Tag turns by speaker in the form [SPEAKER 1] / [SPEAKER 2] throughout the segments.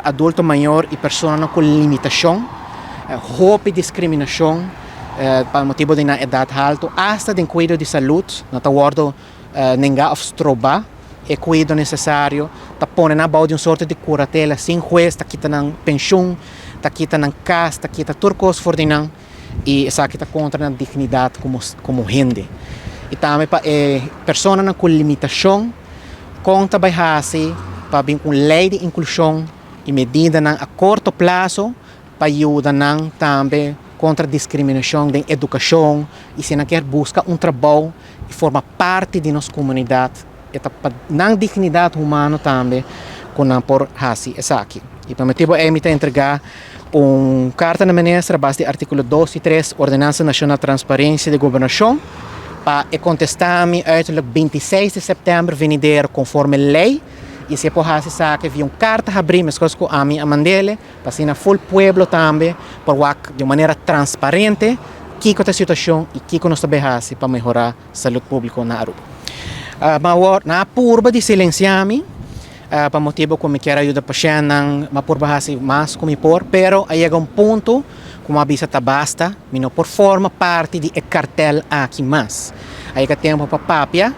[SPEAKER 1] adulto mayor y personanan cu limitacion. Hopi discriminacion pa motibo di nan edad halto, hasta den cuido di salud nan ta wordo nenga of stroba e cuido necesario, ta pone nan bao di un sorto di curatela sin huez, ta kita nan pensioen, ta kita nan cas, ta kita tur cos for di nan y esaki ta contra nan dignidad como hende. Y tambe pa e personanan cu limitacion, con ta bay haci pa bin cu un ley di inclusion y medidanan a corto plazo pa yuda nan tambe contra discriminacion den educacion y si nan kier busca un trabou y forma parti di nos comunidad, e ta pa nan dignidad humano tambe cu nan por haci esaki. Y pa motibo ey mi ta entrega un carta na minister a base di articulo 2 y 3 Ordenanza Nacional Transparencia di Gobernacion pa e contesta mi uiterlijk 26 di september venidero conforme ley y si e por haci esaki via un carta habri mescos cu ami a mandele pa asina full pueblo tambe por wak di un manera transparente kico ta e situacion y kico nos ta bay haci pa mehora salud publico na Aruba. Ma awor nan a purba di silencia mi pa motibo cu mi kier a yuda pashentnan, mi a purba haci mas cu mi por, pero a yega un punto cu mi a bisa ta basta, mi no por forma parti di e cartel aki mas. A yega tempo pa papia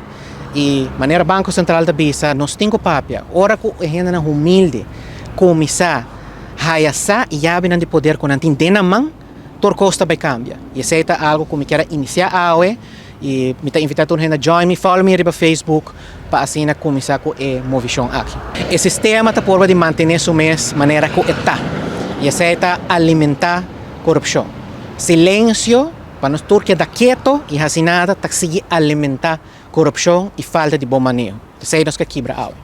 [SPEAKER 1] y manera Banco Central ta bisa nos tin cu papia. Ora cu e hendenan humilde cuminsa haya sa y yabinan di poder cu nan tin den nan man, tur cos ta bay cambia. Y esey ta algo cu mi kier a inicia awe y mi ta invita tur hende join mi, follow mi riba Facebook pa asina cuminsa cu e movicion aki. E sistema ta purba di mantene su mes manera cu e ta y esey ta alimenta corupcion. Silencio pa nos tur keda keto y haci nada ta sigui alimenta corupcion y falta di bon maneho. Esey nos ke kibra awe.